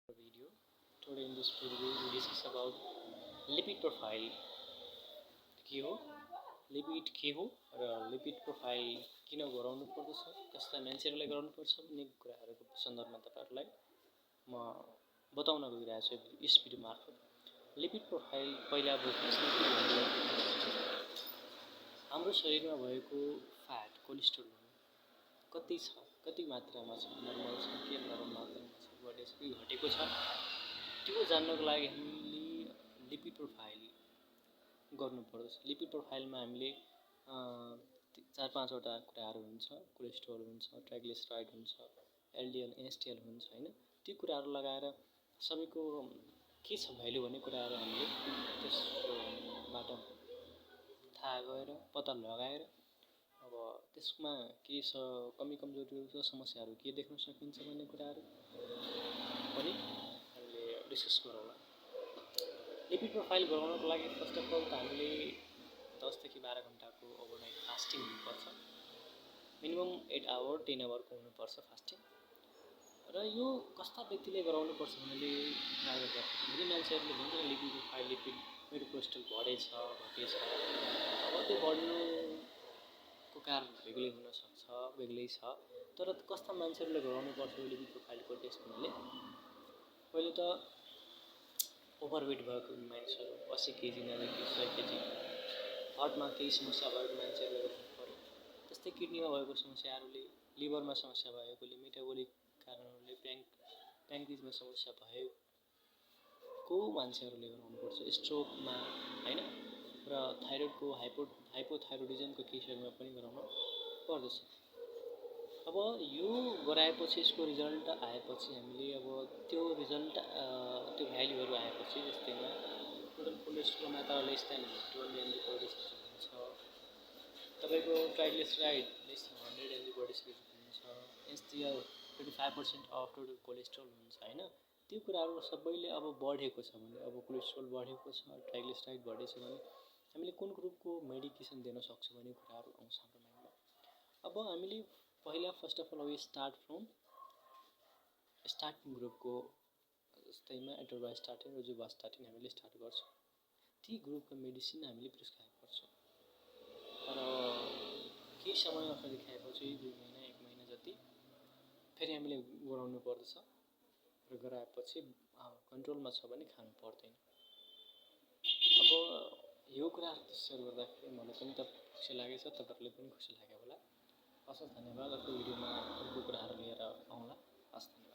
video. Today in this video we discuss about lipid profile. के हो lipid के हो र लिपिड प्रोफाइल किन गराउनु पर्दछ, कसलाई मान्छेहरूले गराउनु पर्छ भन्ने कुराहरूको सन्दर्भमा तपाईहरुलाई म बताउन गइरहेको छु यस भिडियो मार्फत। लिपिड प्रोफाइल पहिला बुझ्नुस् हाम्रो शरीरमा भएको फ्याट कोलेस्ट्रोल कति छ, कति मात्रामा छ, नर्मल छ के नर्मल मात्रामा छ, बढेको छ कि घटेको छ, त्यो जान्नको लागि हामीले लिपिड प्रोफाइल गर्नुपर्दछ। लिपिड प्रोफाइलमा हामीले 4-5 वटा कुराहरू हुन्छ। कोलेस्ट्रोल हुन्छ, ट्राइग्लिसराइड हुन्छ, एलडिएल एनएचडिएल हुन्छ हैन। ती कुराहरू लगाएर सबैको के छ भ्यालु भन्ने कुराहरू हामीले त्यसबाट थाहा गरेर पत्ता लगाएर अब त्यसमा के छ, कमी कमजोरीहरू छ, समस्याहरू के देख्न सकिन्छ भन्ने कुराहरू पनि हामीले डिस्कस गरौँला। लिपिड प्रोफाइल गराउनको लागि फर्स्ट अफ अल त हामीले 10 देखि 12 घण्टाको ओभरनाइट फास्टिङ हुनुपर्छ। मिनिमम 8 आवर 10 आवरको हुनुपर्छ फास्टिङ। र यो कस्ता व्यक्तिले गराउनुपर्छ भन्ने कुरा गर्दाखेरि धेरै मान्छेहरूले भन्छ लिपिड प्रोफाइल मेरो कोलेस्ट्रोल बढेछ घटेछ। अब त्यो बढ्नुको कारण बेग्लै हुन सक्छ, बेग्लै छ। तर कस्ता मान्छेहरूले गराउनुपर्छ लिपिड प्रोफाइलको टेस्ट भन्ने पहिले त ओभरवेट भएको मान्छेहरू 80 केजी नदेखि 100 केजी, हार्टमा केही समस्या भएको मान्छेहरूले गराउनु पर्यो। त्यस्तै किडनीमा भएको समस्याहरूले, लिभरमा समस्या भएकोले, मेटाबोलिक कारणहरूले, प्याङ्क्रिजमा समस्या भएको मान्छेहरूले गराउनुपर्छ। स्ट्रोकमा हैन र थाइरोइडको हाइपोथाइरोडिजमको केसहरूमा पनि गराउनु पर्दछ। अब यो गराएपछि यसको रिजल्ट आएपछि हामीले अब त्यो रिजल्ट त्यो भ्यालुहरू आएपछि जस्तैमा टोटल कोलेस्ट्रोल मात्रा लेस देन 12 mg/dl हुन्छ, तपाईको ट्राइग्लिसराइड लेस देन 100 mg/dl हुन्छ, एचडिएल 25% अफ टोटल कोलेस्ट्रोल हुन्छ हैन। त्यो कुराहरू सबैले अब बढेको छ भने, अब कोलेस्ट्रोल बढेको छ, ट्राइग्लिसराइड बढेको छ भने हामीले कुन ग्रुपको मेडिकेसन दिन सक्छौं भन्ने कुराहरू आउँछ हाम्रो माइन्डमा। अब हामीले पहिला first of all we start from starting ग्रुपको जस्तैमा एटोरबास्टाटिन र रोजुभास्टाटिन हामीले स्टार्ट गर्छौं। ती ग्रुपको मेडिसिन हामीले प्रिस्क्राइब गर्छौं। र केही समयमा फेरि खाएपछि 2 महिना 1 महिना जति फेरि हामीले गराउनु पर्दछ र गराएपछि कन्ट्रोलमा छ भने खानु पर्दैन। अब यो कुराहरू सेयर गर्दाखेरि मलाई पनि त खुसी लागेछ, तपाईहरुले पनि खुसी लाग्यो होला। हस् धन्यवाद। अर्को भिडियोमा अर्को कुराहरू लिएर आउँला। हस् धन्यवाद।